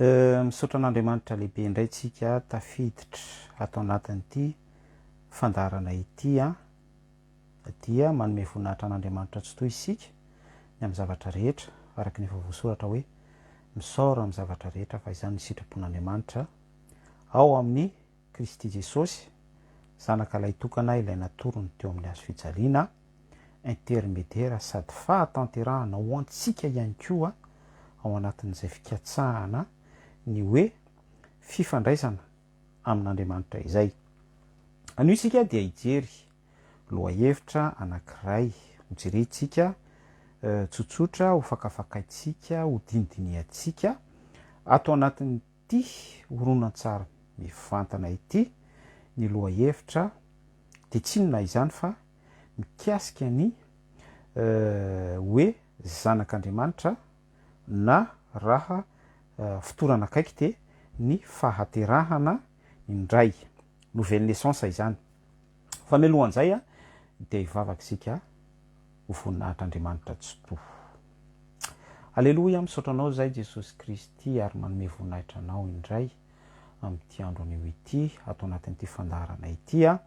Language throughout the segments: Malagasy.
Misaotra an'Andriamanitra lehibe indray tsika tafiditra ato anatin'ity fandaharana ity an! Dia manome voninahitra an'Andriamanitra Tsitoha isika ny amin'ny zavatra rehetra, araka ny efa voasoratra hoe, Misaora amin'ny zavatra rehetra fa izany ny sitrapon'Andriamanitra ao amin'i Kristy Jesosy, Zanaka Lahitokana ilay natorony teo amin'ny hazo fijaliana, intermediaire sady fahatanterahana ho antsika ihany koa ao anatin'izay fikatsahana ny hoe fifandraisana amin'Andriamanitra izay. Anio isika dia hijery lohahevitra anankiray hojerentsika tsotsotra, hofakafakaintsika, hodinidinihantsika ato anatin'ity horonantsary mivantana ity ny lohahevitra dia tsy inona izany fa mikasika ny hoe zanak'Andriamanitra na raha fotorana akaiky dia ny fahaterahana indray, nouvelle naissance izany. Fa mialohan'izay dia hivavaka isika ho voninahitr'Andriamanitra Tsitoha. Aleloia, misaotra Anao izahay Jesosy Kristy ary manome voninahitra Anao indray amin'ity andro anio ity, ato anatin'ity fandaharana ity aho.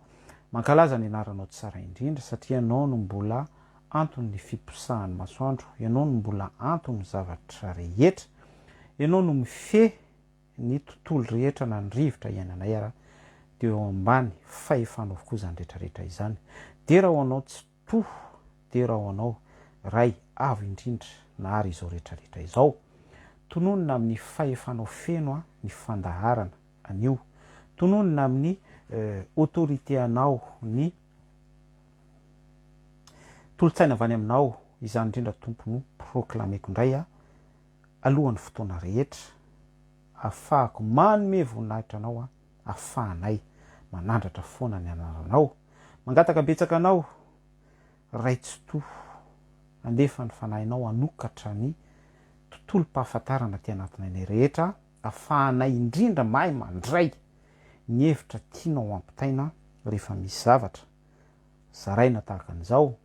Mankalaza ny anaranao tsara indrindra satria Ianao no mbola anton'ny fiposahan'ny masoandro, Ianao no mbola anton'ny zavatra rehetra, Ianao no mifehy ny tontolo rehetra na ny rivotra iainanay ara dia eo ambany fahefanao avokoa izany rehetra rehetra izany. Dera ho Anao Tsitoha, dera ho Anao Ray Avo indrindra nahary izao rehetra rehetra izao. Tononina amin'ny fahefanao feno ny fandaharana anio. Tononina amin'ny autorité anao ny tolo-tsaina avy any aminao. Izany indrindra Tompo no proclameko indray alohan'ny fotoana rehetra ahafahako manome voninahitra anao ahafahanay manandratra foana ny anaranao. Mangataka betsaka anao Ray Tsitoha handefa ny Fanahinao hanokatra ny tontolom-pahafantarana aty anatinay rehetra ahafahanay indrindra mahay mandray ny hevitra tianao hampitaina rehefa misy zavatra zaraina tahaka an'izao,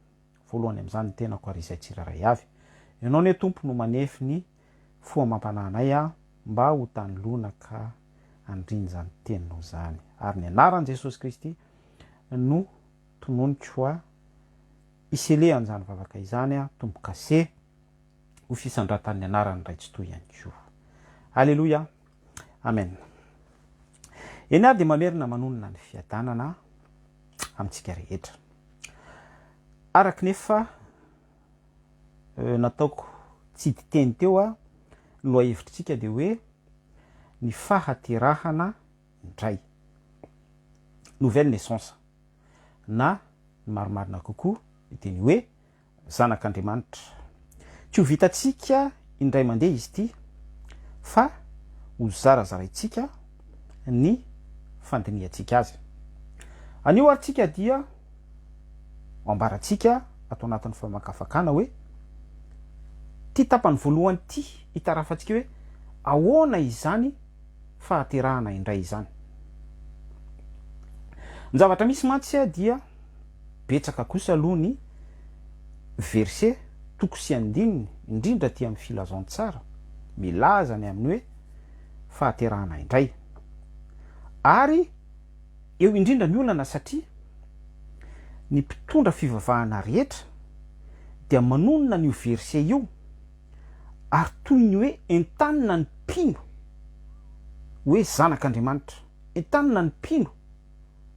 voalohany amin'izany ny tenako ary izay tsirairay avy. Ianao anie Tompo no manefy ny fo amam-panahy anay mba ho tany lonaka handrina izany teninao izany. Ary ny anaran'i Jesosy Kristy no tononiko hoa hiselehana izany vavaka izany aho tombo-kase ho fisandratan'ny anaran'ny Ray Tsitoha ihany koa. Aleloia. Amen. Eny ary dia mamerina manonona ny fiadanana amintsika rehetra. Araka nefa eh, nataoko tsidi-teny teo a, ny lohahevitritsika dia hoe ny fahaterahana indray. Nouvelle naissance. Na ny marimarina kokoa dia ny hoe zanak'Andriamanitra. Tsy ho vitantsika indray mandeha izy ity fa ho zarazaraintsika ny fandinihantsika azy. Anio ary tsika dia ho ambarantsika ato anatin'ny famakafakana hoe ity tapany voalohany ity hitarafantsika hoe ahoana izany fahaterahana indray izany. Ny zavatra misy mantsy dia betsaka kosa aloha ny verset, toko sy andininy, indrindra aty amin'ny filazantsara, milaza ny amin'ny hoe fahaterahana indray. Ary eo indrindra ny olana satria ny mpitondra fivavahana rehetra dia manonona an'io verset io ary toy ny hoe entanina ny mpino hoe zanak'Andriamanitra. Entanina ny mpino,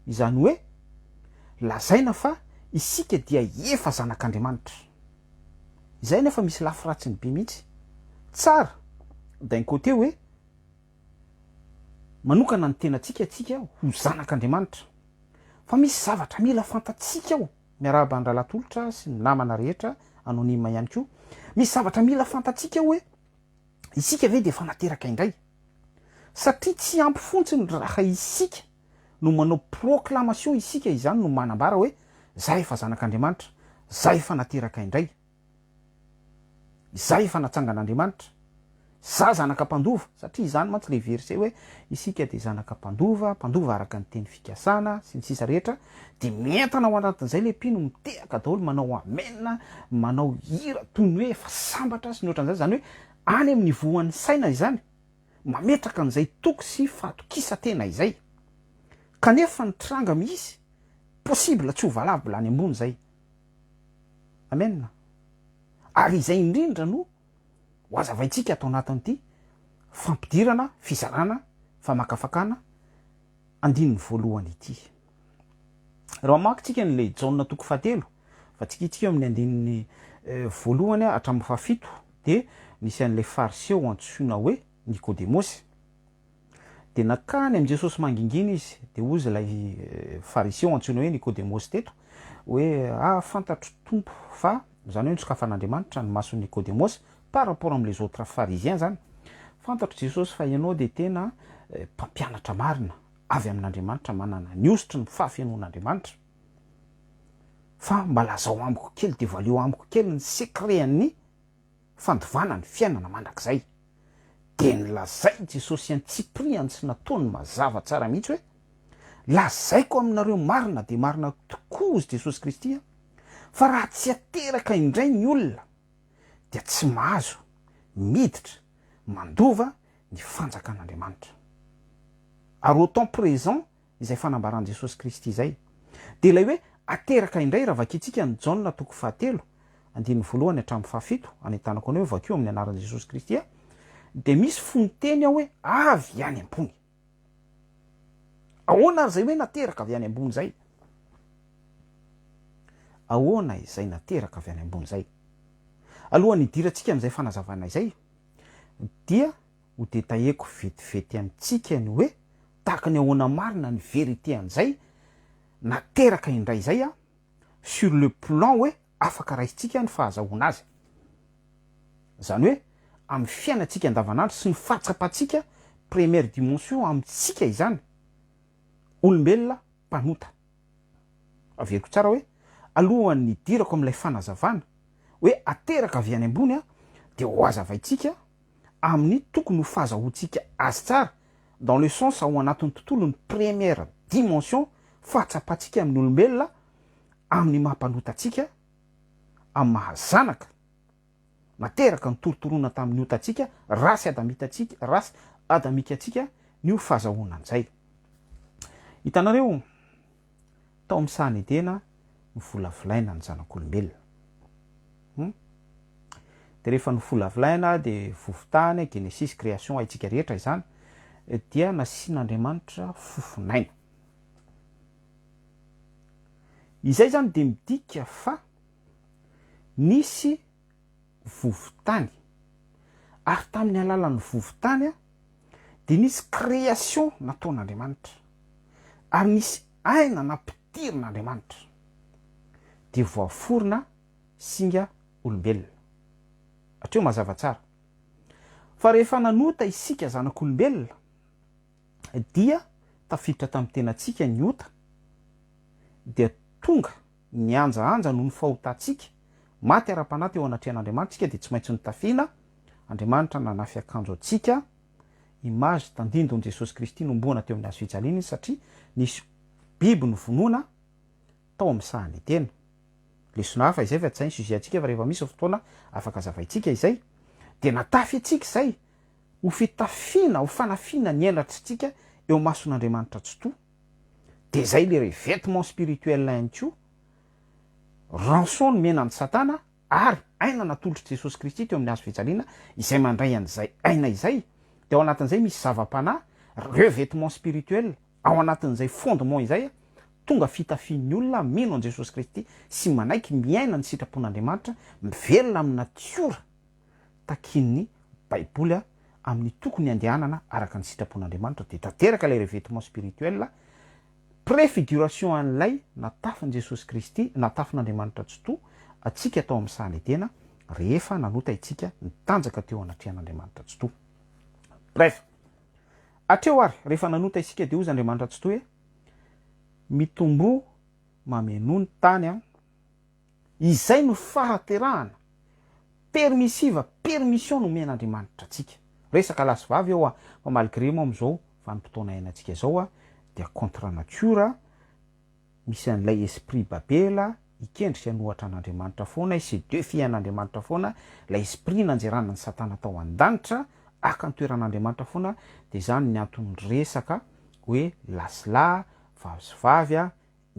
izany hoe lazaina fa isika dia efa zanak'Andriamanitra. Izay nefa misy lafy ratsiny be mihitsy. Tsara d'un côté hoe manokana ny tenantsika tsika ho zanak'Andriamanitra. Fa misy zavatra mila fantatsika ao. Miarahaba an-dRahalahy Tolotra sy ny namana rehetra, anonyme ihany koa. Misy zavatra mila fantatsika hoe isika ve dia efa nateraka indray? Satria tsy ampy fontsiny raha isika no manao proclamation isika izany no manambara hoe za efa zanak'Andriamanitra, za efa nateraka indray. Izaho efa natsangan'Andriamanitra. Izaho zanaka mpandova, satria izany mantsy ilay verset hoe isika dia zanaka mpandova, mpandova araka ny teny fikasana, sy ny sisa rehetra, dia mientana ao anatin'izay ilay mpino, mitehaka daholo, manao amen, manao hira toy ny hoe efa sambatra sy ny ohatran'izany, izany hoe any amin'ny voan'ny saina izany. mametraka an'izay toky sy fahatokisan-tena izay. Kanefa ny tranga misy, possible tsy ho valable any ambony izay. Amen. Ary izay indrindra no ho hazavaintsika ato anatin'ity fampidirana, fizarana, famakafakana andininy voalohany ity. Raha mamaky tsika an'ilay Jaona toko fahatelo, fa tsika itsika eo amin'ny andininy voalohany hatramin'ny fahafito dia nisy an'ilay Fariseo antsoina hoe Nikodemosy. Dia nankany amin'i Jesosy mangingina izy, dia hozy ilay Fariseo antsoina hoe Nikodemosy teto hoe, ah fantatro Tompo fa, izany hoe nosokafan'Andriamanitra ny mason'i Nikodemosy par rapport amin'les autres pharisiens izany, fantatro Jesosy fa ianao dia tena mpampianatra marina avy amin'Andriamanitra, manana ny hosotry ny fahafenoan'Andriamanitra, fa mba lazao amiko kely, devoileo amiko kely ny secret an'ny fandovana ny fiainana mandrakizay. Dia nolazain'i Jesosy antsipiriany sy nataony mazava tsara mihitsy hoe, Lazaiko aminareo marina dia marina tokoa, hozy Jesosy Kristy, fa raha tsy ateraka indray ny olona, dia tsy mahazo miditra mandova ny fanjakan'Andriamanitra. Ary au temps présent izay fanambaran'i Jesosy Kristy izay. Dia ilay hoe ateraka indray raha vakintsika ny Jaona toko fahatelo, andininy voalohany hatramin'ny fahafito, anentanako anao hoe vakio amin'ny anaran'i Jesosy Kristy aho, dia misy fononteny ao hoe avy any ambony. Ahoana ary izay hoe nateraka avy any ambony izay? Ahoana izay nateraka avy any ambony izay? Alohan'ny hidirantsika amin'izay fanazavana izay, dia ho detailleko vetivety amintsika ny hoe tahaka ny ahoana marina ny vérité an'izay nateraka indray izay an, sur le plan hoe afaka raisintsika ny fahazahoana azy. Izany hoe amin'ny fiainantsika andavanandro sy ny fahatsapantsika première dimension amintsika izany, olombelona mpanota. Averiko tsara hoe alohan'ny hidirako amin'ilay fanazavana hoe ateraka avy any ambony an, dia ho hazavaintsika amin'ny tokony ho fahazahoantsika azy tsara dans le sens ao anatin'ny tontolon'ny première dimension fahatsapantsika amin'ny olombelona amin'ny maha mpanota antsika, amin'ny maha zanaka nateraka notorotoroina tamin'ny otantsika, race adamitantsika, race adamika antsika ny ho fahazahoana an'izay. Hitanareo, tao amin'ny sahan'i Edena novolavolaina ny zanak'olombelona. Hum? Dia rehefa novolavolaina dia vovon-tany, Genesisy, création, haintsika rehetra izany, dia nasian'Andriamanitra fofon'aina. Izay izany dia midika fa nisy vovon-tany, ary tamin'ny alalan'ny vovon-tany dia nisy création nataon'Andriamanitra, ary nisy aina nampidirin'Andriamanitra, dia voaforona singa olombelona. Hatreo mazava tsara fa rehefa nanota isika zanak'olombelona dia tafiditra tamin'ny tenantsika ny ota, dia tonga nihanjahanja noho ny fahotantsika, maty ara-panahy teo anatrehan'Andriamanitra isika dia tsy maintsy notafiana, Andriamanitra nanafy akanjo antsika, image tandindon'i Jesosy Kristy nomboana teo amin'ny hazo fijaliana izy satria nisy biby novonoina tao amin'ny sahan'i Edena. Lesona hafa izay fa tsy izay ny sujet antsika fa rehefa misy ny fotoana afaka azavaintsika izay. Dia natafy antsika izay ho fitafiana, ho fanafiana ny henatritsika eo imason'Andriamanitra Tsitoha. Dia izay le revêtement spirituel ihany koa, rançon nomena an'i Satana ary aina natolotr'i Jesosy Kristy teo amin'ny hazo fijaliana, izay mandray an'izay aina izay, dia ao anatin'izay misy zava-panahy, revêtement spirituel, ao anatin'izay fondement izay, tonga fitafian'ny olona mino an'i Jesosy Kristy sy manaiky miaina ny sitrapon'Andriamanitra, mivelona amin'ny natiora takian'ny Baiboly amin'ny tokony handehanana araka ny sitrapon'Andriamanitra, dia tanteraka ilay revêtement spirituel, préfiguration an'ilay natafin'i Jesosy Kristy, natafin'Andriamanitra Tsitoha antsika tao amin'ny sahan'i Edena rehefa nanota isika nitanjaka teo anatrehan'Andriamanitra Tsitoha. Bref, hatreo ary, rehefa nanota isika dia hozy Andriamanitra Tsitoha hoe, Mitomboa mamenoa ny tany an, Izay no fahaterahana. Permissive, permission nomen'Andriamanitra antsika. Resaka lahy sy vavy eo a, fa malgré moa amin'izao vanim-potoana iainantsika izao a, dia contre nature, misy an'ilay esprit babela hikendry sy hanohatra an'Andriamanitra foana, hi se defier an'Andriamanitra foana, ilay esprit nanjerana an'i Satana tao an-danitra. haka ny toeran'Andriamanitra foana, dia izany ny anton'ny resaka hoe lahy sy lahy, vavy sy vavy,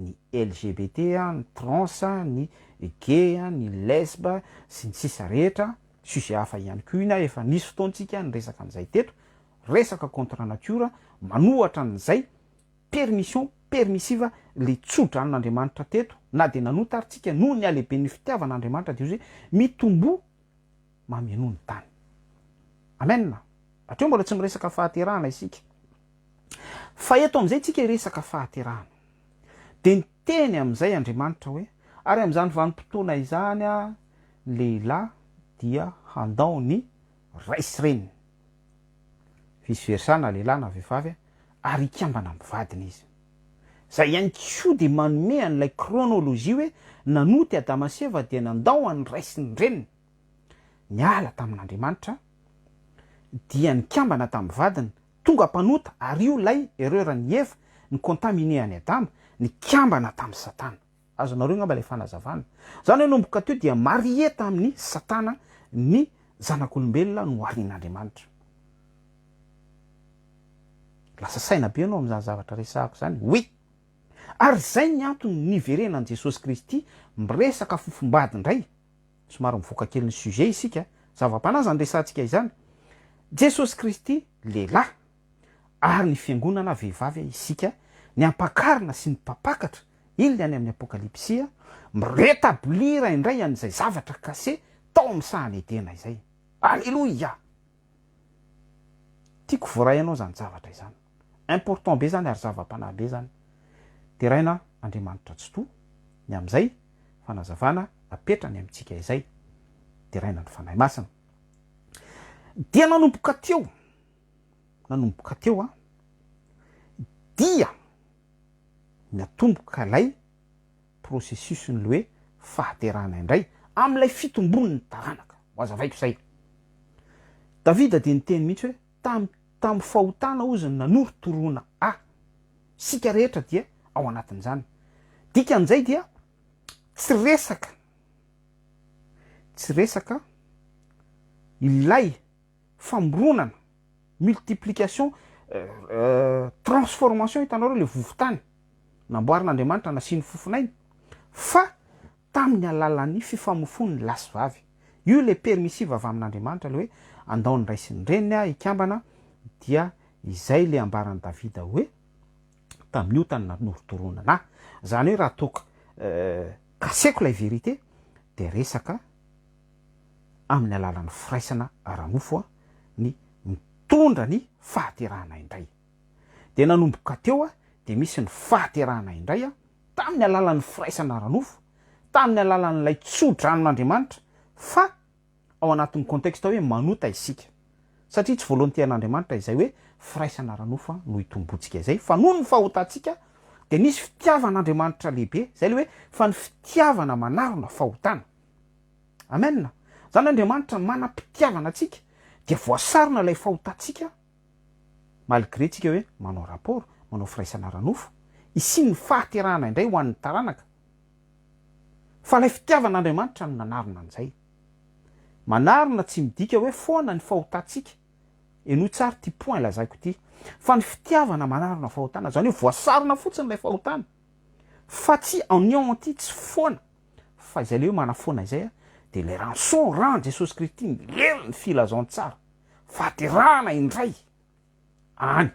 ny LGBT, ny trans, ny gay, ny lesb, sy ny sisa rehetra, sujet hafa ihany koa iny, efa nisy fotoantsika niresaka an'izay teto, resaka contre nature, manohatra an'izay permission permissive le tso-dranon'Andriamanitra teto, na dia nanota ary tsika noho ny halehiben'ny fitiavan'Andriamanitra dia hozy hoe mitomboa mamenoa ny tany. Amen! Hatreo mbola tsy miresaka fahaterahana isika. Fa eto amin'izay tsika hiresaka fahaterahana. Dia niteny amin'izay Andriamanitra hoe, ary amin'izany vanim-potoana izany ny lehilahy dia handao ny ray sy reniny. Vice versa na lehilahy na vehivavy ary hikambana amin'ny vadiny izy. Izay ihany koa dia manome an'ilay chronologie hoe nanota i Adama sy Eva dia nandao an'ny ray sy ny reniny, niala tamin'Andriamanitra, dia nikambana tamin'ny vadiny, tonga mpanota ary io ilay erreur an'i Eva ni-contaminer an'i Adama, nikambana tamin'i Satana. Azonareo angamba ilay fanazavana. Izany hoe nanomboka teo dia marié tamin'i Satana ny zanak'olombelona noharin'Andriamanitra. Lasa saina be ianao amin'izany zavatra resahako izany. Oui. Ary izay ny antony niverenan'i Jesosy Kristy miresaka fofombady indray. Somary mivoaka kely ny sujet isika. Zava-panahy izany resahantsika izany. Jesosy Kristy lehilahy. ary ny fiangonana vehivavy isika, ny ampakarina sy ny mpampakatra, iny le any amin'ny Apokalypsy, mi-retablir indray an'izay zavatra cassé tao amin'ny sahan'i Edena izay. Aleloia! Tiako voaray anao izany zavatra izany. Important be izany ary zava-panahy be izany. Deraina Andriamanitra Tsitoha ny amin'izay fanazavana apetrany amintsika izay. Deraina ny Fanahy Masina. Dia nanomboka teo. nanomboka teo an, dia natomboka ilay processus-n'ny hoe fahaterahana indray amin'ilay fitombon'ny taranaka. Ho azavaiko izay. Davida dia niteny mihitsy hoe tam tamin'ny fahotana hozy ny nanorotoroana ahy. Isika rehetra dia ao anatin'izany. Dikan'izay dia tsy resaka tsy resaka ilay famoronana, multiplication, transformation hitanareo le vovon-tany namboarin'Andriamanitra nasiany fofon'aina fa tamin'ny alalan'ny fifamofoan'ny lahy sy vavy. Io le permissive avy amin'Andriamanitra le hoe andao ny ray sy ny reniny aho hikambana dia izay le ambaran'i Davida hoe tamin'ny otany nanorotoroana anahy. Zany hoe raha ataoko kaseko ilay vérité dia resaka amin'ny alalan'ny firaisana ara-nofo ny mitondra ny fahaterahana indray. Dia nanomboka teo dia misy ny fahaterahana indray tamin'ny alalan'ny firaisana ara-nofo, tamin'ny alalan'ilay tso-dranon'Andriamanitra fa ao anatin'ny contexte hoe manota isika. Satria tsy volonté an'Andriamanitra izay hoe firaisana ara-nofo no hitomboantsika izay fa noho ny fahotantsika dia nisy fitiavan'Andriamanitra lehibe, izay ilay hoe fa ny fitiavana manarona fahotana. Amen! Zany Andriamanitra manam-pitiavana antsika dia voasarona ilay fahotantsika malgré tsika hoe manao rapport, manao firaisana ara-nofo, hisian'ny fahaterahana indray ho an'ny taranaka. Fa ilay fitiavan'Andriamanitra no nanarona an'izay. Manarona tsy midika hoe foana ny fahotantsika. Henoy tsara ity point lazaiko ity. Fa ny fitiavana manarona fahotana, zany hoe voasarona fotsiny ilay fahotana. Fa tsy anéanti, tsy foana. Fa izay le hoe manafoana izay dia ilay rançon rà Jesosy Kristy ny herin'ny filazantsara fahaterahana indray any.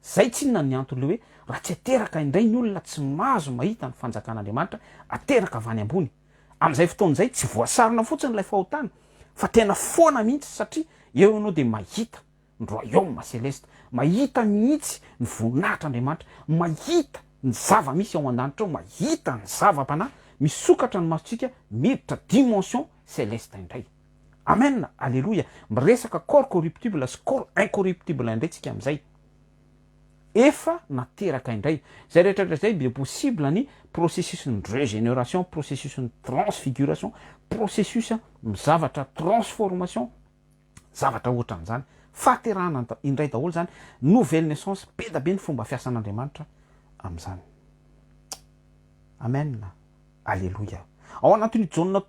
Zay tsinona ny antony le hoe raha tsy ateraka indray ny olona tsy mahazo mahita ny fanjakan'Andriamanitra ateraka avy any ambony. Amin'izay fotoana izay tsy voasarona fotsiny ilay fahotana fa tena foana mihitsy satria eo ianao dia mahita ny royaume celeste, mahita mihitsy ny voninahitr'Andriamanitra, mahita ny zava-misy ao an-danitra ao, mahita ny zava-panahy, misokatra ny masontsika, miditra dimension celeste indray. Amen, aleloia, miresaka corps corruptible sy corps incorruptible indray tsika amin'izay. Efa nateraka indray. Izay rehetra rehetra izay dia possible ny processus ny régénération, processus ny transfiguration, processus ny zavatra transformation, zavatra ohatran'izany, fahaterahana indray daholo izany, nouvelle naissance, be da be ny fomba fiasan'Andriamanitra amin'izany. Amen, aleloia. Ao anatin'io Jaona.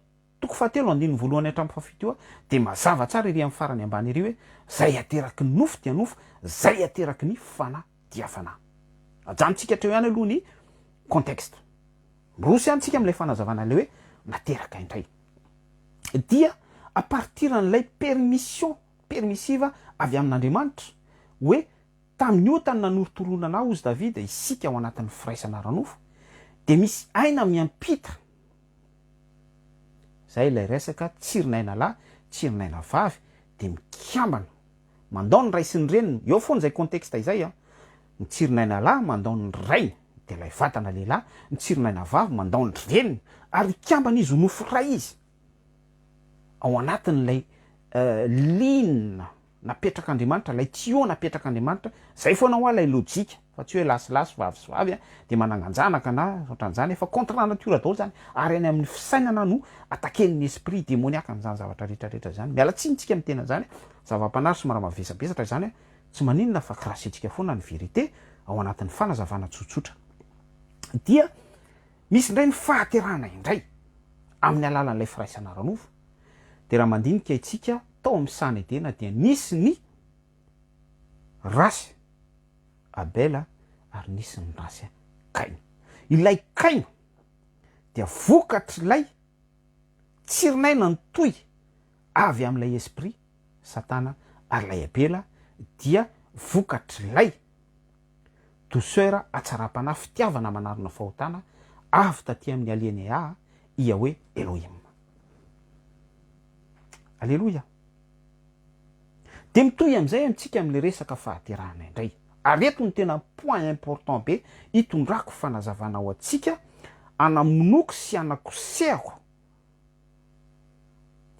toko fahatelo andininy voalohany hatramin'ny fahafito io dia mazava tsara ery amin'ny farany ambany ery hoe zay ateraky ny nofo dia nofo, zay ateraky ny fanahy dia fanahy. Ajanontsika hatreo ihany aloha ny contexte. Miroso ihany tsika amin'ilay fanazavana ilay hoe nateraka indray. Dia à partir an'ilay permission permissive avy amin'Andriamanitra hoe tamin'ny ota no nanorotoroana anah hozy Davida, isika ao anatin'ny firaisana ara-nofo dia misy aina miampita. Zay ilay resaka tsirin'aina lahy, tsirin'aina vavy dia mikambana mandao ny ray sy ny reniny, eo foana izay contexte izay an, ny tsirin'aina lahy mandao ny rainy dia ilay vatana lehilahy, ny tsirin'aina vavy mandao ny reniny ary hikambana izy ho nofo iray izy ao anatin'ilay ligne napetrak'Andriamanitra, ilay tuyau napetrak'Andriamanitra, zay foana hoa ilay lojika fa tsy hoe lahy sy lahy sy vavy sy vavy dia manangan-janaka na ohatran'izany, efa contre nature daholo zany, ary any amin'ny fisainana no attaquer-n'ny esprit demoniaque an'izany zavatra rehetra rehetra izany, miala tsiny tsika miteny an'izany, zava-panahy somary mavesabesatra izany, tsy maninona fa cracher-tsika foana ny vérité ao anatin'ny fanazavana tsotsotra. Dia misy indray ny fahaterahana indray amin'ny alalan'ilay firaisana ara-nofo, dia raha mandinika itsika tao amin'ny sahan'i Edena dia nisy ny rasy Abela ary nisy ny rasy Kaina. Ilay Kaina dia vokatr'ilay tsirin'aina nitohy avy amin'ilay esprit, Satana, ary ilay Abela dia vokatr'ilay douceur, hatsaram-panahy, fitiavana manarona fahotana avy taty amin'ny alienea, Yahweh Elohim. Aleloia! Dia mitohy amin'izay amintsika amin'ilay resaka fahaterahana indray. Ary eto no tena point important be hitondrako fanazavana ho antsika, anamonoako sy anakosehako,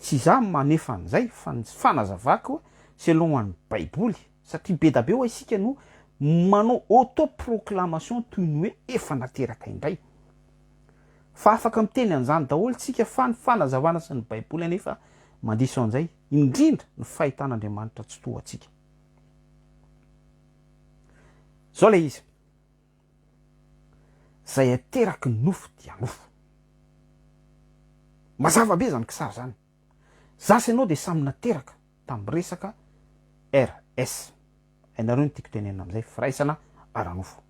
tsy izaho no manefa an'izay fa ny fanazavako selon an'ny baiboly, satria be da be hoa isika no manao auto-proclamation toy ny hoe efa nateraka indray. Fa afaka miteny an'izany daholo tsika fa ny fanazavana sy ny baiboly anefa mandiso an'izay, indrindra ny fahitan'Andriamanitra tsy toa antsika. Zao ilay izy, Izay ateraky ny nofo dia nofo. Mazava be izany kisary izany. Za sy ianao dia samy nateraka tamin'ny resaka RS. Hainareo ny tiako tenenina amin'izay, firaisana ara-nofo.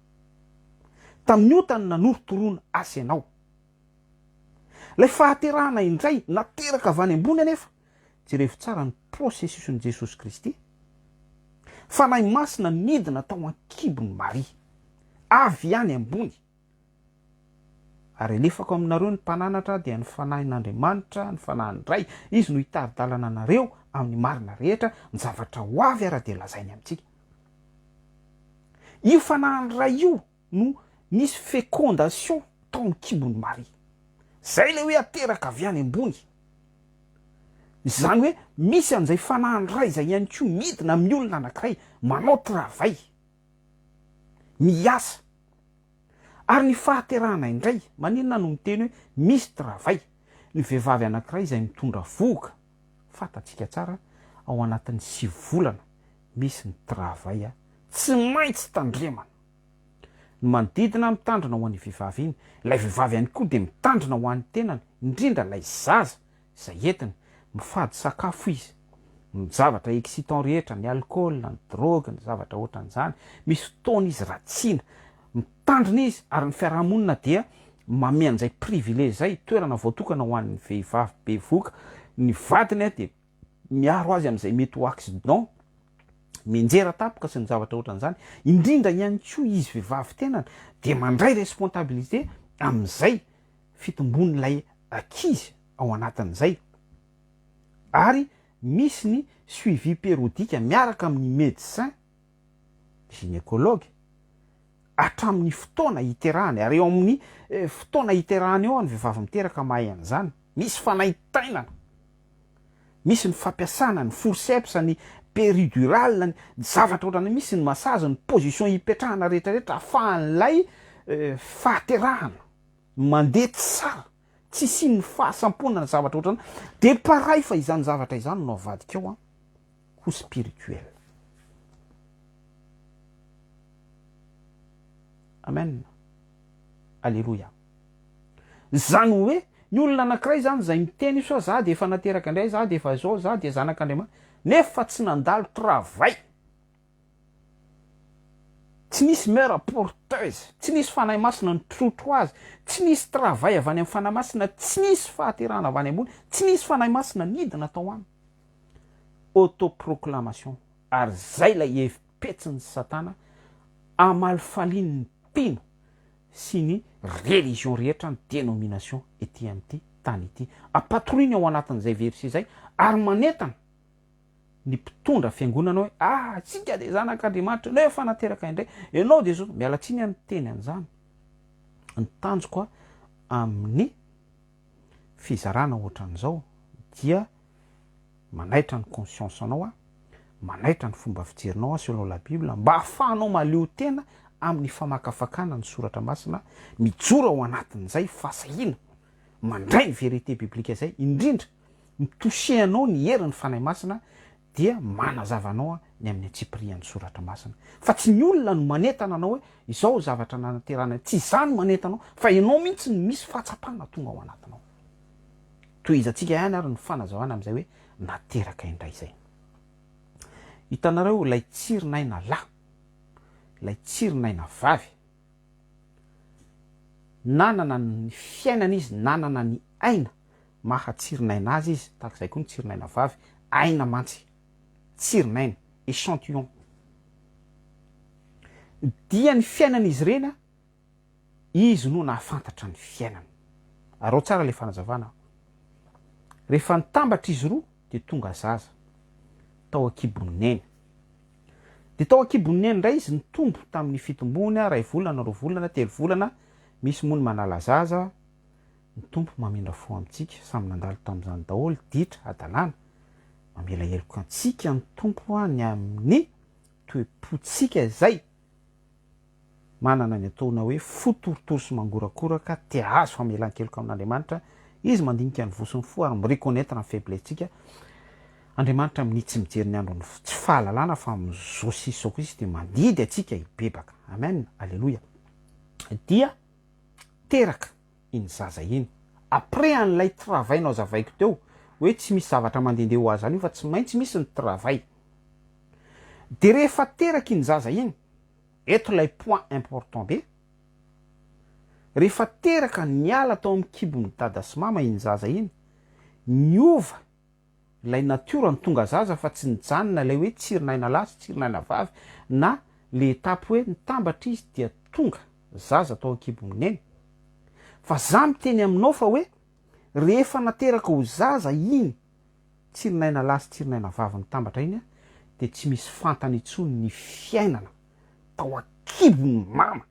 Tamin'ny ota no nanorotoroana ahy sy ianao. Ilay fahaterahana indray nateraka avy any ambony anefa, jerevo tsara ny processus-n'i Jesosy Kristy, Fanahy Masina nidina tao an-kibon'i Maria, avy any ambony. Ary alefako aminareo ny Mpananatra, dia ny Fanahin'Andriamanitra, ny Fanahin'ny Ray, Izy no hitari-dalana anareo amin'ny marina rehetra, ny zavatra ho avy ara dia lazainy amintsika. Io Fanahin'ny Ray io no nisy fécondation tao amin'ny kibon'i Maria. Izay ilay hoe ateraka avy any ambony. Izany hoe misy an'izay Fanahin'ny Ray izay ihany koa midina amin'ny olona anankiray, manao travail, miasa. Ary ny fahaterahana indray, maninona no miteny hoe misy travail? Ny vehivavy anankiray izay mitondra vohoka, fantatsika tsara, ao anatin'ny sivy volana misy ny travail tsy maintsy tandremana. Ny manodidina mitandrina ho an'io vehivavy iny, ilay vehivavy ihany koa dia mitandrina ho an'ny tenany, indrindra ilay zaza izay entiny, mifady sakafo izy, ny zavatra excitant rehetra, ny alcool, ny drogue, ny zavatra ohatran'izany, misy fotoana izy ratsiana, mitandrina izy ary ny fiarahamonina dia manome an'izay privilège izay, toerana voatokana ho an'ny vehivavy bevohoka, ny vadiny dia miaro azy amin'izay mety ho accident, mianjera tampoka sy ny zavatra ohatran'izany, indrindra ihany koa izy vehivavy tenany dia mandray responsabilité amin'izay fitombon'ilay ankizy ao anatin'izay ary misy ny suivi périodique miaraka amin'ny médecin gynécologue hatramin'ny fotoana hiterahany ary eo amin'ny fotoana hiterahany eo ny vehivavy miteraka mahay an'izany, misy fanaintainana, misy ny fampiasana ny forceps, ny péridurale, ny zavatra ohatran'ny misy ny massage, ny position hipetrahana rehetrarehetra ahafahan'ilay fahaterahana mandeha tsara, tsy isian'ny fahasamponana zavatra ohatran'ny, de pareil fa izany zavatra izany no avadika ao an, ho spirituel. Amen. Aleloia. Izany hoe Ny olona anankiray izany izay miteny io sa za dia efa nateraka indray, za dia efa izao, za dia zanak'Andriamanitra, nefa tsy nandalo travail. Tsy nisy mère porteuse, tsy nisy Fanahy Masina nitrotro azy, tsy nisy travail avy any amin'ny Fanahy Masina, tsy nisy fahaterahana avy any ambony, tsy nisy Fanahy Masina nidina tao aminy. Autoproclamation. Ary izay ilay hevi-petsin'i Satana hamalifaliany ny mpino sy ny religion rehetra, ny dénomination ety amin'ity tany ity. Ampatoriany ao anatin'izay verset izay ary manentana ny mpitondra fiangonana hoe ah tsika dia zanak'Andriamanitra, ianao efa nateraka indray, ianao dia zao, miala tsiny aho miteny an'izany, ny tanjoko amin'ny fizarana ohatran'izao dia manaitra ny conscience anao aho, manaitra ny fomba fijerinao aho selon la bible mba ahafahanao mahaleo tena amin'ny famakafakana ny soratra masina, mijoro ao anatin'izay fahasahiana mandray ny vérité biblique izay, indrindra mi-toucher anao ny herin'ny Fanahy Masina dia manazava anao ny amin'ny antsipirihan'ny Soratra Masina. Fa tsy ny olona no manentana anao hoe izao zavatra nanaterana, tsy izaho no manentana anao fa ianao mihitsy no misy fahatsapana tonga ao anatinao. Tohizantsika ihany ary ny fanazavana amin'izay hoe nateraka indray izay. Hitanareo ilay tsirin'aina lahy, ilay tsirin'aina vavy, nanana ny fiainana izy, nanana ny aina, maha tsirin'aina azy izy, tahaka izay koa ny tsirin'aina vavy, aina mantsy, tsirin'aina, échantillon. Dia ny fiainan'izy ireny, izy no nahafantatra ny fiainana. Araho tsara ilay fanazavana. Rehefa nitambatra izy roa dia tonga zaza tao an-kibon'i Neny. Dia tao an-kibon'i Neny indray izy nitombo tamin'ny fitombony, iray volana, roa volana, telo volana, misy moa ny manala zaza, Ny Tompo mamindra fo amintsika, samy nandalo tamin'izany daholo, ditra, hadalana. Mamela heloka antsika ny Tompo ny amin'ny toe-pontsika izay manana ny ataona hoe fo torotoro sy mangorakoraka, te hahazo famelan-keloka amin'Andriamanitra, Izy mandinika ny voa sy ny fo ary mi-reconnaitre ny faiblesse-tsika. Andriamanitra minia tsy mijery ny andron'ny tsy fahalalana fa amin'izao sy izao kosa Izy dia mandidy antsika hibebaka. Amen, Aleloia. Dia teraka iny zaza iny. Après an'ilay travail nozavaiko teo hoe tsy misy zavatra mandehandeha ho azy any io fa tsy maintsy misy ny travail. De rehefa teraka iny zaza iny, eto ilay point important be, rehefa teraka niala tao amin'ny kibon'i dada sy mama iny zaza iny, niova ilay natiora no tonga zaza fa tsy nijanona ilay hoe tsirin'aina lahy sy tsirin'aina vavy na le étape hoe nitambatra izy dia tonga zaza tao an-kibon'i neny. Fa za miteny aminao fa hoe rehefa nateraka ho zaza iny tsirin'aina lahy sy tsirin'aina vavy nitambatra iny dia tsy misy fantany intsony ny fiainana tao an-kibon'i mama.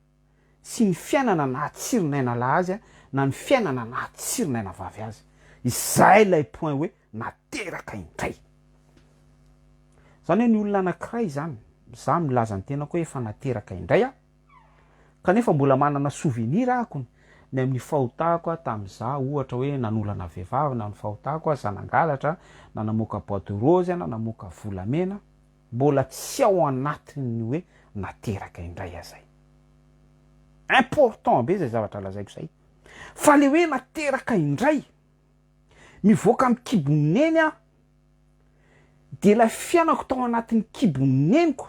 sy ny fiainana naha tsirin'aina lahy azy na ny fiainana naha tsirin'aina vavy azy. Izay ilay point hoe nateraka indray. Izany hoe ny olona anankiray izany, za milaza ny tenako hoe efa nateraka indray aho, kanefa mbola manana souvenir ahako ny amin'ny fahotako aho tamin'izaho ohatra hoe nanolana vehivavy na ny fahotako aho za nangalatra na namoaka bois de rose na namoaka volamena, Mbola tsy ao anatin'ny hoe nateraka indray aza zay. Important be zay zavatra lazaiko zay. Fa le hoe nateraka indray, mivoaka amin'ny kibon'i neny aho, de ilay fiainako tao anatin'ny kibon'i neniko,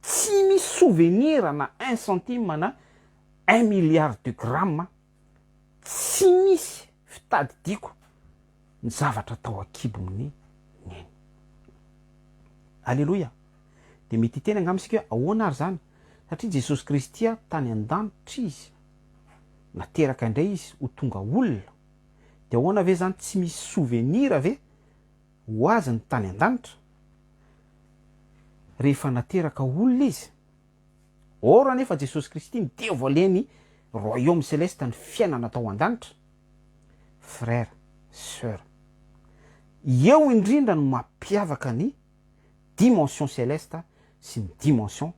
tsy misy souvenir na un centime na un milliard de gramme, tsy misy fitadidiako ny zavatra tao an-kibon'ny neny. Aleloia! Dia mety hiteny angamba isika hoe ahoana ary izany? Satria Jesosy Kristy tany an-danitra Izy, nateraka indray Izy ho tonga olona. Dia ahoana ve izany tsy misy souvenir ve ho Azy ny tany an-danitra? Rehefa nateraka olona Izy. Or anefa Jesosy Kristy mi-devoiler ny royaume celeste ny fiainana tao an-danitra. Frère, sœur. Eo indrindra no mampiavaka ny dimension celeste sy ny dimension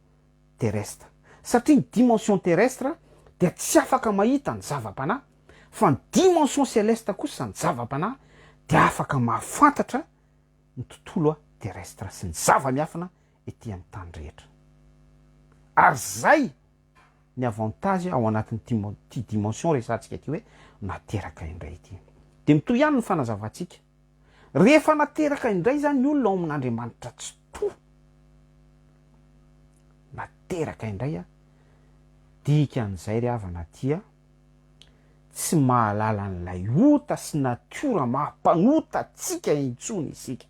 terrestre. Satria ny dimension terrestre dia tsy afaka mahita ny zava-panahy, fa ny dimension celeste kosa ny zava-panahy dia afaka mahafantatra ny tontolo terrestre sy ny zava-miafina ety amin'ny tany rehetra. Ary zay ny avantage ao anatin'ity dimension resahantsika ity hoe nateraka indray ity. Dia mitohy ihany ny fanazavantsika. Rehefa nateraka indray izany ny olona ao amin'Andriamanitra Tsitoha, nateraka indray a, dikan'izay ry havana dia tsy mahalala an'ilay ota sy natiora maha mpanota antsika intsony isika.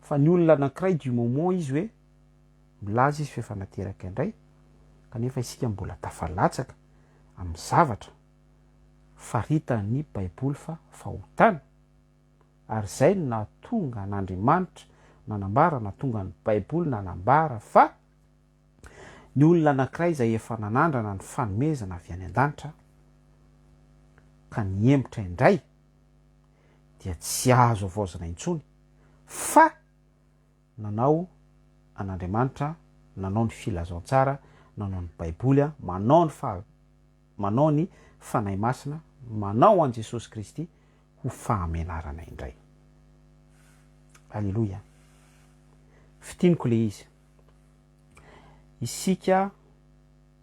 Fa ny olona anankiray du moment izy hoe milaza izy fa efa nateraka indray, kanefa isika mbola tafalatsaka amin'ny zavatra faritan'ny Baiboly fa fahotana, ary izay no nahatonga an'Andriamanitra nanambara, nahatonga ny Baiboly nanambara fa ny olona anankiray izay efa nanandrana ny fanomezana avy any an-danitra ka nihemotra indray dia tsy azo havaozina intsony fa nanao an'Andriamanitra, nanao ny filazantsara, nanao ny Baiboly, manao ny faha, manao ny Fanahy Masina, manao an'i Jesosy Kristy ho fahamenarana indray. Aleloia. Fintiniko le izy. Isika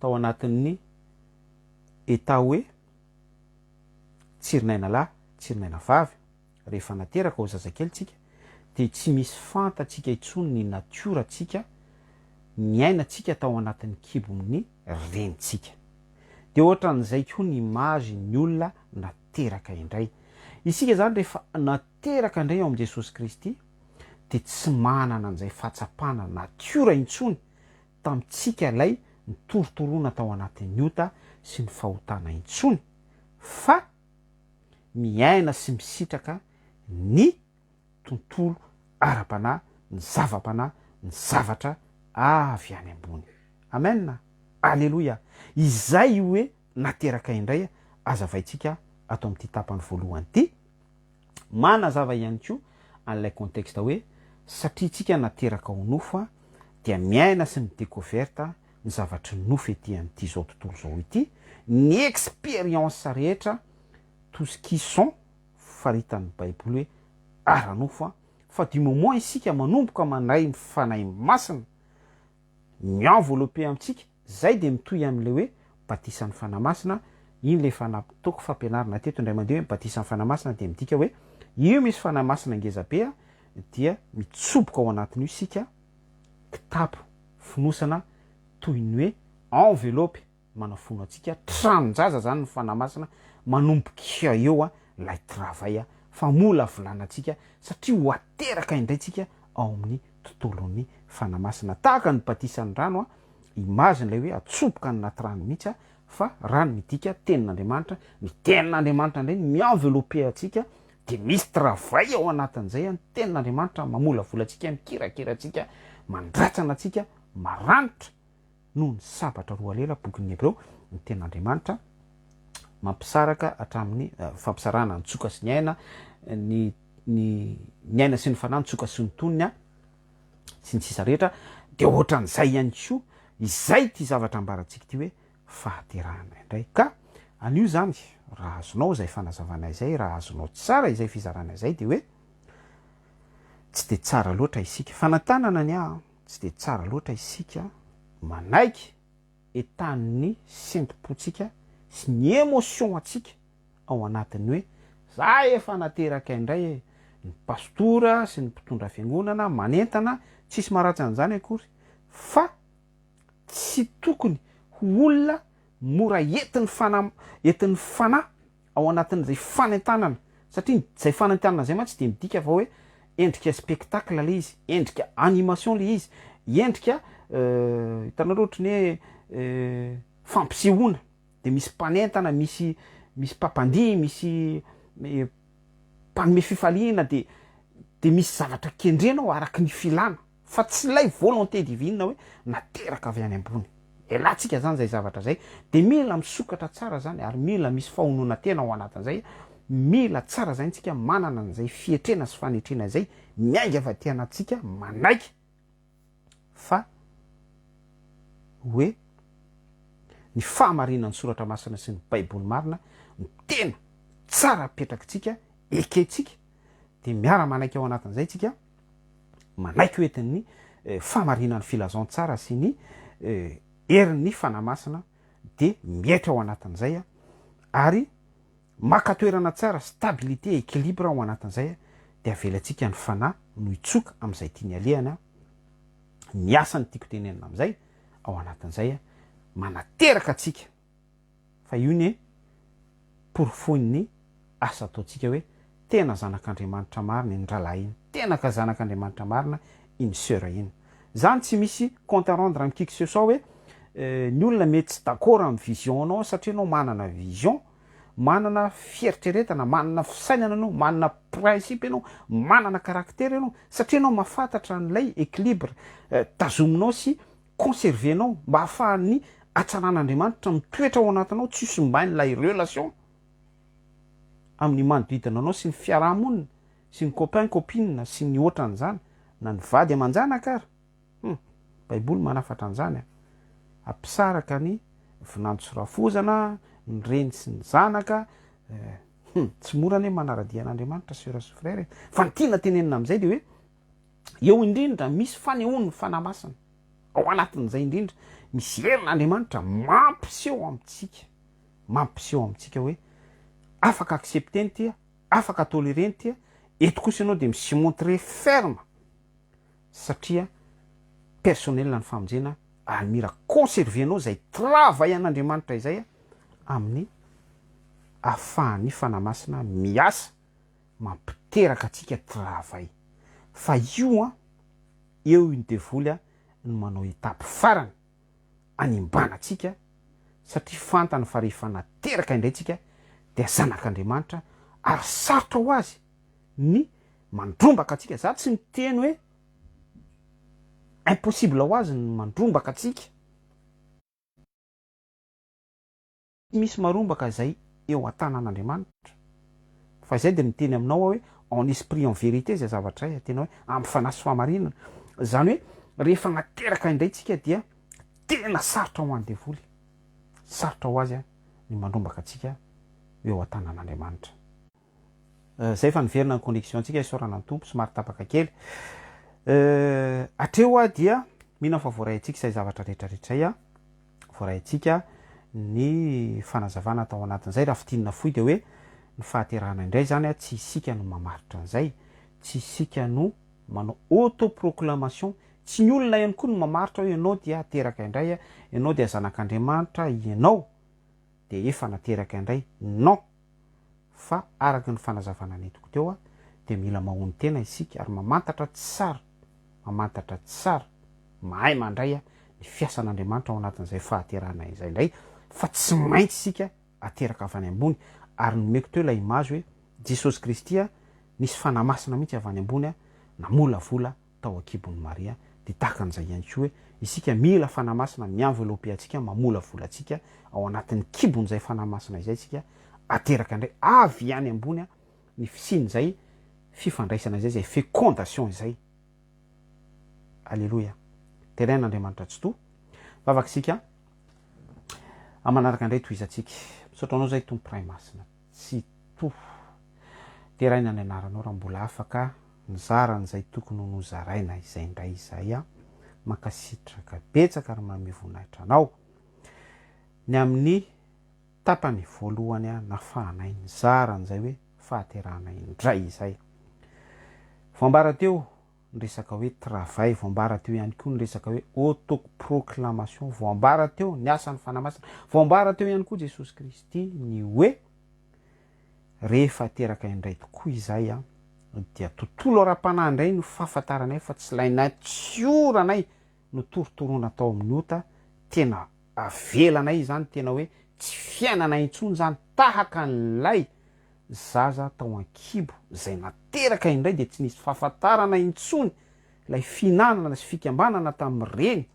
tao anatin'ny état hoe tsirinaina lahy, tsirinaina vavy, rehefa nateraka ho zazakely tsika dia tsy misy fantatsika intsony ny natiora tsika niaina tsika tao anatin'ny kibon'ny renintsika. Dia ohatran'izay koa ny image ny olona nateraka indray. Isika izany rehefa nateraka indray ao amin'i Jesosy Kristy dia tsy manana an'izay fahatsapana natiora intsony tamintsika ilay nitorotoroana tao anatin'ny ota sy ny fahotana intsony fa miaina sy misitraka ny tontolo ara-panahy, ny zava-panahy, ny zavatra avy any ambony. Amen! Aleloia! Izay io hoe nateraka indray azavaintsika ato amin'ity tapany voalohany ity. Manazava ihany koa an'ilay contexte hoe satria tsika nateraka ho nofo dia miaina sy mi-decouverte ny zavatry ny nofo ety amin'ity izao tontolo izao ity, ny expérience rehetra, tout ce qui sont faritan'ny baiboly hoe ara-nofo fa du moment isika manomboka mandray ny Fanahy Masina mi-envelopper amintsika, zay dia mitohy amin'ilay hoe batisan'ny Fanahy Masina, iny ilay efa nataoko fampianarana teto indray mandeha hoe batisan'ny Fanahy Masina dia midika hoe io misy Fanahy Masina ngeza be dia mitsoboka ao anatin'io isika, kitapo fonosana toy ny hoe enveloppe manafono antsika, tranon-jaza zany ny Fanahy Masina manomboka eo ilay travail famolavolana antsika satria ho ateraka indray tsika ao amin'ny tontolon'ny Fanahy Masina tahaka ny batisan'ny rano, image ilay hoe atsoboka any anaty rano mihitsy fa rano midika tenin'Andriamanitra, ny tenin'Andriamanitra indray no mi-envelopper antsika dia misy travail ao anatin'izay, ny tenin'Andriamanitra mamolavola antsika, mikirakira antsika, mandratsana antsika, maranitra noho ny sabatra roa lela, bokin'ny Hebreo, ny tenin'Andriamanitra mampisaraka hatramin'ny fampisarahana ny tsoka sy ny aina, ny ny ny aina sy ny fanahy, ny tsoka sy ny tonony, sy ny sisa rehetra, dia ohatran'izay ihany koa izay ity zavatra ambarantsika ity hoe fahaterahana indray. Ka anio izany, raha azonao izay fanazavana izay, raha azonao tsara izay fizarana izay, dia hoe tsy dia tsara loatra isika, fanantanana ny ahy, tsy dia tsara loatra isika manaiky entanin'ny sentom-pontsika sy ny émotion antsika ao anatin'ny hoe za efa nateraka indray e, ny pastora sy ny mpitondra fiangonana manentana, tsisy maharatsy an'izany akory fa tsy tokony ho olona mora entin'ny fanahy entin'ny fanahy ao anatin'izay fanentanana satria izay fanentanana izay mantsy dia midika fa hoe endrika spectacle le izy, endrika animation le izy, endrika hitanareo ohatry ny hoe fampisehoana de misy mpanentana, misy misy mpampandihy, misy mpanome fifaliana de de misy zavatra kendrena ao araky ny filana fa tsy ilay volonté divine hoe nateraka avy any ambony. Elantsika zany zay zavatra zay de mila misokatra tsara zany ary mila misy fahononan-tena ao anatin'izay, mila tsara zany tsika manana an'izay fietrena sy fanetrena izay miainga avy aty anatintsika manaiky fa hoe ny fahamarinan'ny soratra masina sy ny baiboly marina no tena tsara apetrakitsika ekentsika de miara manaiky ao anatin'izay tsika manaiky ho entin'ny fahamarinan'ny filazantsara sy ny herin'ny fanahy masina de miaitra ao anatin'izay ary. Maka toerana tsara, stabilité, équilibre ao anatin'izay dia avelantsika ny fanahy no hitsoka amin'izay tiany alehany, ny asa no tiako tenenina amin'izay ao anatin'izay manateraka antsika fa io ny porofoin'ny asa ataontsika hoe tena zanak'Andriamanitra marina iny rahalahy iny, tena ka zanak'Andriamanitra marina iny soeur iny. Zany tsy misy compte à rendre amin'ny qui que ce soit hoe ny olona mety tsy d'accord amin'ny vision-nao satria ianao manana vision, manana fieritreretana, manana fisainana ianao, manana principe ianao, manana caractère ianao, satria ianao mahafantatra an'ilay équilibre tazominao sy conserver-nao mba hahafahan'ny hatsaran'Andriamanitra mitoetra ao anatinao tsy ho simbain'ilay relation amin'ny manodidina anao sy ny fiaraha-monina sy ny copain copine sy ny ohatran'izany na ny vady aman-janaka ary. Hum, baiboly manafatra an'izany an. Hampisaraka ny vinanto sy rafozana, ny reny sy ny zanaka, eh, hum, tsy mora anie manara-dia an'Andriamanitra sœur sy frère e. Fa ny tiana tenenina amin'izay dia hoe eo indrindra misy fanehoan'ny Fanahy Masina. Ao anatin'izay indrindra misy herin'Andriamanitra mampiseho amintsika, mampiseho amintsika hoe afaka accepter-ny ity, afaka tolérer-ny ity, eto kosa ianao dia mi-se montrer ferme. Satria personnel ny famonjena ary mila conserver-nao izay travail an'Andriamanitra izay amin'ny ahafahan'ny Fanahy Masina miasa mampiteraka antsika travail. Fa io an, eo io ny devoly an no manao étape farany hanimbana antsika satria fantany fa rehefa nateraka indray tsika dia zanak'Andriamanitra ary sarotra ho azy ny mandrombaka antsika, za tsy miteny hoe impossible ho azy ny mandrombaka antsika, tsy misy marombaka izay eo an-tanan'Andriamanitra, fa izay dia miteny aminao aho hoe en esprit en vérité izay zavatra izay, tena hoe amin'ny fanahy sy fahamarinana, izany hoe rehefa nateraka indray tsika dia tena sarotra ho an'ny devoly, sarotra ho azy ny mandrombaka antsika eo an-tanan'Andriamanitra. Zay fa niverina ny connexion ntsika isaorana ny Tompo somary tapaka kely. Hatreo aho dia mino aho fa voaray antsika izay zavatra rehetra rehetra izay a. Voaray antsika ny fanazavana tao anatin'izay raha fintinina fohy dia hoe ny fahaterahana indray izany a tsy isika no mamaritra an'izay, tsy isika no manao autoproclamation, tsy ny olona ihany koa no mamaritra hoe ianao dia teraka indray, ianao dia zanak'Andriamanitra, ianao dia efa nateraka indray, non! Fa araka ny fanazavana nentiko teo dia mila mahonon-tena isika ary mamantatra tsara, mamantatra tsara, mahay mandray ny fiasan'Andriamanitra ao anatin'izay fahaterahana izay indray fa tsy maintsy isika ateraka avy any ambony ary nomeko teo ilay image hoe Jesosy Kristy nisy Fanahy Masina mihitsy avy any ambony namolavola tao an-kibon'i Maria, dia tahaka an'izay ihany koa hoe isika mila Fanahy Masina mi-envelopper antsika, mamolavola antsika ao anatin'ny kibon'izay Fanahy Masina izay isika, ateraka indray avy any ambony ny fisian'izay fifandraisana izay, izay fécondation izay. Aleloia. Deraina Andriamanitra Tsitoha. Vavaka isika. Amin'ny manaraka indray tohizantsika. Misaotra anao izay Tompo Ray Masina Tsitoha. Deraina ny anaranao raha mbola afaka nizara an'izay tokony ho nozaraina izay indray izahay an! Mankasitraka betsaka ary manome voninahitra anao. Ny amin'ny tapany voalohany nafahanay nizara an'izay hoe fahaterahana indray izay. Voambara teo ny resaka hoe travail, voambara teo ihany koa ny resaka hoe autoproclamation, voambara teo ny asan'ny Fanahy Masina, voambara teo ihany koa Jesosy Kristy ny hoe Rehefa teraka indray tokoa izay an, dia tontolo ara-panahy indray no fahafantaranay fa tsy ilay natioranay notorotoroina tao amin'ny ota, tena avelanay izany, tena hoe tsy fiainanay intsony izany, tahaka an'ilay zaza tao an-kibo izay nateraka indray dia tsy nisy fahafantarana intsony ilay fihinanana sy fikambanana tamin'ny reny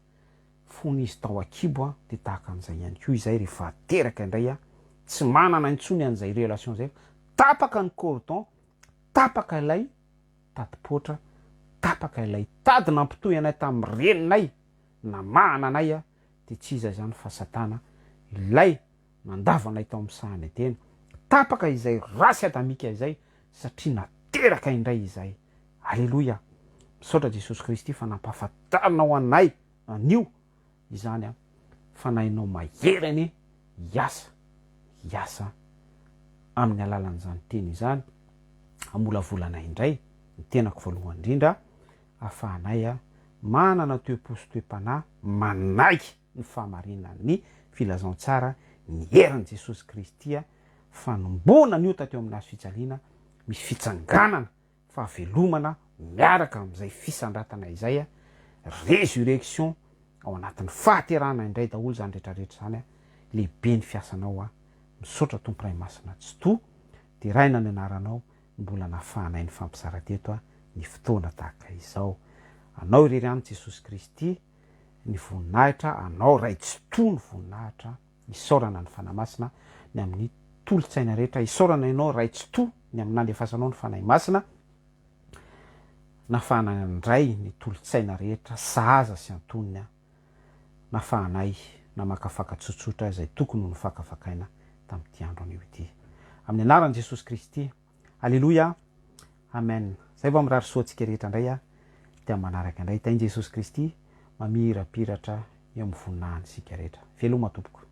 fony izy tao an-kibo an, dia tahaka an'izay ihany koa izay rehefa teraka indray an, tsy manana intsony an'izay relation izay fa tapaka ny cordon, tapaka ilay tadi-poatra, tapaka ilay tady nampitohy anay tamin'ny reninay, namahana anay an, dia tsy iza izany fa satana ilay nandavo anay tao amin'ny sahan'i Edena, tapaka izay race adamika izay satria nateraka indray izahay. Aleloia! Misaotra Jesosy Kristy fa nampahafantarinao anay anio izany an! Fanahinao mahery anie hiasa hiasa. Amin'ny alalan'izany teny izany, hamolavolana indray ny tenako voalohany indrindra, ahafahanay manana toe-po sy toe-panahy manaiky ny fahamarinan'ny filazantsara, ny herin'i Jesosy Kristy, fanomboana ny ota teo amin'ny hazo fijaliana, misy fitsanganana fahavelomana miaraka amin'izay fisandratana izay, résurrection, ao anatin'ny fahaterahana indray daholo izany rehetra rehetra izany, lehibe ny fiasanao a, misaotra Tompo Ray Masina Tsitoha, deraina ny anaranao, mbola nafahanay nifampizara teto a, ny fotoana tahaka izao. Anao irery ihany Jesosy Kristy ny voninahitra, Anao Ray Tsitoha ny voninahitra. Isaorana ny Fanahy Masina ny amin'ny tolo-tsaina rehetra. Isaorana ianao Ray Tsitoha ny amin'ny nandefasanao ny Fanahy Masina nafahana nandray ny tolo-tsaina rehetra sahaza sy antonony nafahanay namakafaka tsotsotra izay tokony ho nofakafakaina tamin'ity andro anio ity. Amin'ny anaran'i Jesosy Kristy. Aleloia. Amen. Zay vao mirary soa antsika rehetra indray a. Dia manaraka indray. Tahin'i Jesosy Kristy mamirapiratra eo amin'ny voninahiny isika rehetra. Veloma tompoko.